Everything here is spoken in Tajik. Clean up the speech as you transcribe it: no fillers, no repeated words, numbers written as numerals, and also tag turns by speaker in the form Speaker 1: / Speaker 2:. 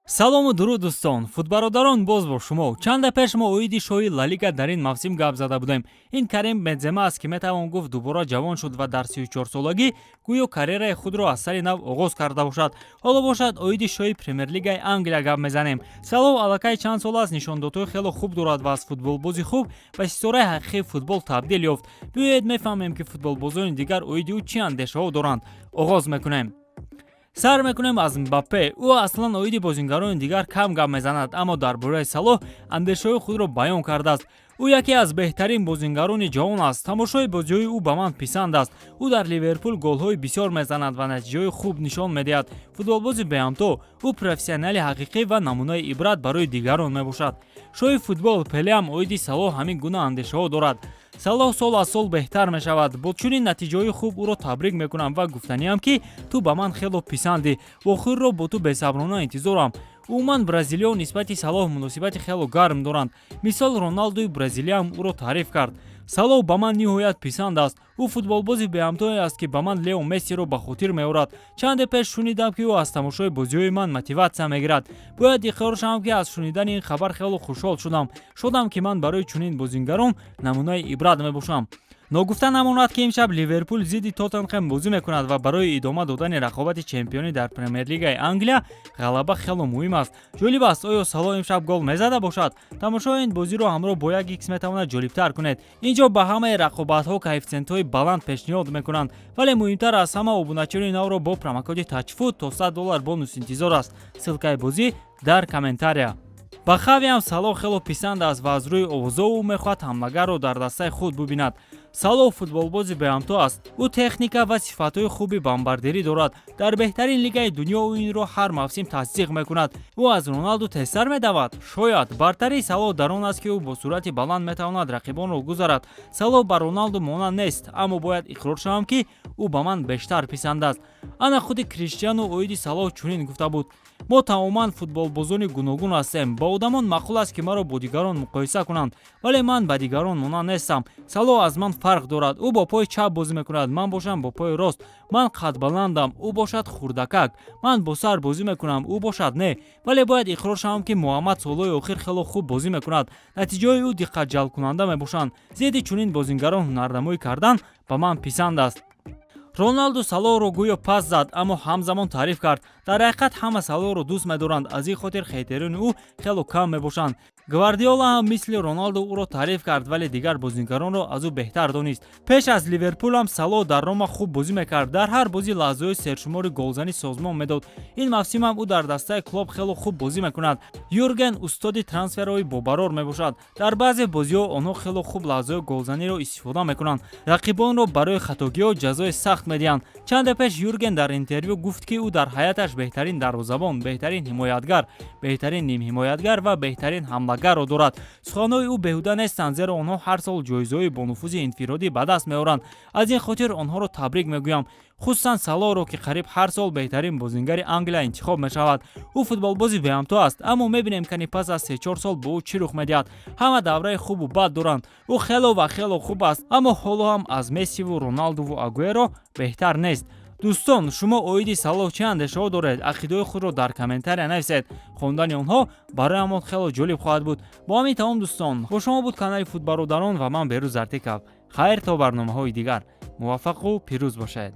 Speaker 1: Салому дуруд, дӯстон, футбародарон, боз бо шумо. Чанде пеш мо оиди шоҳи Лалига дар ин мавсим гап зада будем. Ин Карим Бензема аст, ки метавон гуфт, дубора ҷавон шуд ва дар 34-солагӣ гӯё карьераи худро аз сари нав оғоз карда бошад. Ҳоло бошад, оиди шоҳи Премер-лигаи Англия гап мезанем. Салоҳ аллакай чанд сол аст нишондодҳои хело хуб дорад ва аз футболбози хуб ба ситораи ҳақиқии футбол табдил ёфт. Биёед, мефаҳмем, ки футболбозони дигар оиди ӯ чӣ андешаҳо доранд. Оғоз мекунем. Сар мекунем аз Мбаппе. Ӯ аслан оиди бозингарони дигар кам гап мезанад, аммо дар бораи Салоҳ андешаҳои худро баён кардааст. Ӯ яке аз беҳтарин бозингарони ҷавон аст. Тамошои бозиҳои ӯ ба ман писанд аст. Ӯ дар Ливерпул голҳои бисёр мезанад ва натиҷаҳои хуб нишон медиҳад. Футболбози беҳамто, ӯ профессионали ҳақиқӣ ва намунаи ибрат барои дигарон мебошад. Шоҳи футбол Пелеам оиди Салоҳ ҳамин гуна андешаҳо дорад. Салоҳ сол аз сол беҳтар мешавад. Бо чунин натиҷаҳои хуб ӯро табрик мекунам ва гуфтаниам, ки ту ба ман хело писандӣ. Вохӯриро бо ту бесаброна интизорам. Умуман, бразилиё нисбати Салоҳ муносибати хело гарм доранд. Мисол, Роналдуи бразилияам ӯро таъриф кард. Салоҳ ба ман ниҳоят писанд аст. Ӯ футболбози беҳамтое аст, ки ба ман Лео Мессиро ба хотир меорад. Чанде пеш шунидам, ки ӯ аз тамошои бозиҳои ман мотиватсия мегирад. Бояд иқрор шавам, ки аз шунидани ин хабар хело хушҳол шудам. Шодам, ки ман барои чунин бозингарон намунаи ибрат мебошам. Ногуфта намонад, ки имшаб Ливерпул зидди Тоттенхем бозӣ мекунад ва барои идома додани рақобати чемпионӣ дар Премер-лигаи Англия ғалаба хело муҳим аст. Ҷолиб аст, оё Салоҳ имшаб гол мезада бошад? Тамошои ин бозиро ҳамроҳ бо як икс метавонад ҷолибтар кунед. Ин ҷо ба ҳамаи рақобатҳо коэффитсиентҳои баланд пешниҳод мекунанд, вале муҳимтар аз ҳама, обуначиёни навро бо промокоди ТАЧФУТ то 100 доллар бонус интизор аст. Ссылкаи бозӣ дар комментария. Ба Хавиам Салоҳ хело писанд аст ва аз рӯи овозҳо ӯ мехоҳад ҳамлагарро дар дастаи худ бубинад. Салоҳ футболбози беҳамто аст. Ӯ техника ва сифатҳои хуби бомбардирӣ дорад. Дар беҳтарин лигаи дунё ӯ инро ҳар мавсим тасдиқ мекунад. Ӯ аз Роналду тезтар медавад? Шояд. Бартарии Салоҳ дар он аст, ки ӯ бо суръати баланд метавонад рақибонро гузарад. Салоҳ ба Роналду монанд нест, аммо бояд иқрор шавам, ки ӯ ба ман бештар писанд аст. Ана худи Криштиану оиди Салоҳ чунин гуфта буд: «Мо тамоман футболбозони гуногун ҳастем. Ба одамон маъқул аст, ки маро бо дигарон муқоиса кунанд, вале ман ба дигарон монанд нестам. Салоҳ аз ман фарқ дорад. Ӯ бо пои чап бозӣ мекунад, ман бошам бо пои рост. Ман қадбаландам, ӯ бошад хурдакак. Ман бо сар бозӣ мекунам, ӯ бошад не. Вале бояд иқрор шавам, ки Муҳаммад солҳои охир хело хуб бозӣ мекунад. Натиҷаҳои ӯ диққатҷалбкунанда мебошанд. Зидди чунин бозингарон ҳунарнамоӣ кардан ба ман писанд аст». Роналду Салоҳро гӯё пас зад, аммо ҳамзамон таъриф кард. Дар ҳақиқат, ҳама Салоҳро дӯст медоранд, аз ин хотир хейтерони ӯ хело кам мебошанд. Гвардиола ҳам мисли Роналду ӯро таъриф кард, вале дигар бозингаронро аз ӯ беҳтар донист. Пеш аз Ливерпулам Салоҳ дар Рома хуб бозӣ мекард. Дар ҳар бозӣ лаҳзаҳои сершумори голзанӣ созмон медод. Ин мавсимам ӯ дар дастаи Клоп хело хуб бозӣ мекунад. Юрген устоди трансферҳои бобарор мебошад. Дар баъзе бозиҳо онҳо хело хуб лаҳзаҳои голзаниро истифода мекунанд, рақибонро барои хатогиҳо ҷазои сахт медиҳанд. Чанде пеш Юрген дар интервю гуфт, ки ӯ дар ҳаяташ беҳтарин дарвозабон, беҳтарин ҳимоятгар, беҳтарин нимҳимоятгар ва беҳтарин ҳамлагарро дорад. Суханҳои ӯ беҳуда нестанд, зеро онҳо ҳар сол ҷоизаҳои бонуфузи инфиродӣ ба даст меоранд. Аз ин хотир онҳоро табрик мегӯям, хусусан Салоҳро, ки қариб ҳар сол беҳтарин бозингари Англия интихоб мешавад. Ӯ футболбози беҳамто аст, аммо мебинем, кани пас аз 3-4 сол бо ӯ чӣ рух медиҳад. Ҳама давраи хубу бад доранд. Ӯ хело ва хело хуб аст, аммо ҳоло ҳам аз Мессиву Роналдуву Агуэро беҳтар нест. Дӯстон, шумо оиди Салоҳ чӣ андешаҳо доред? Ақидаҳои худро дар комментария нависед. Хондани онҳо бароямон хело ҷолиб хоҳад буд. Бо ҳамин тамом, дӯстон. Бо шумо буд канали Футбародарон ва ман, Берӯз Артиков. Хайр, то барномаҳои дигар, муваффақу пирӯз бошед.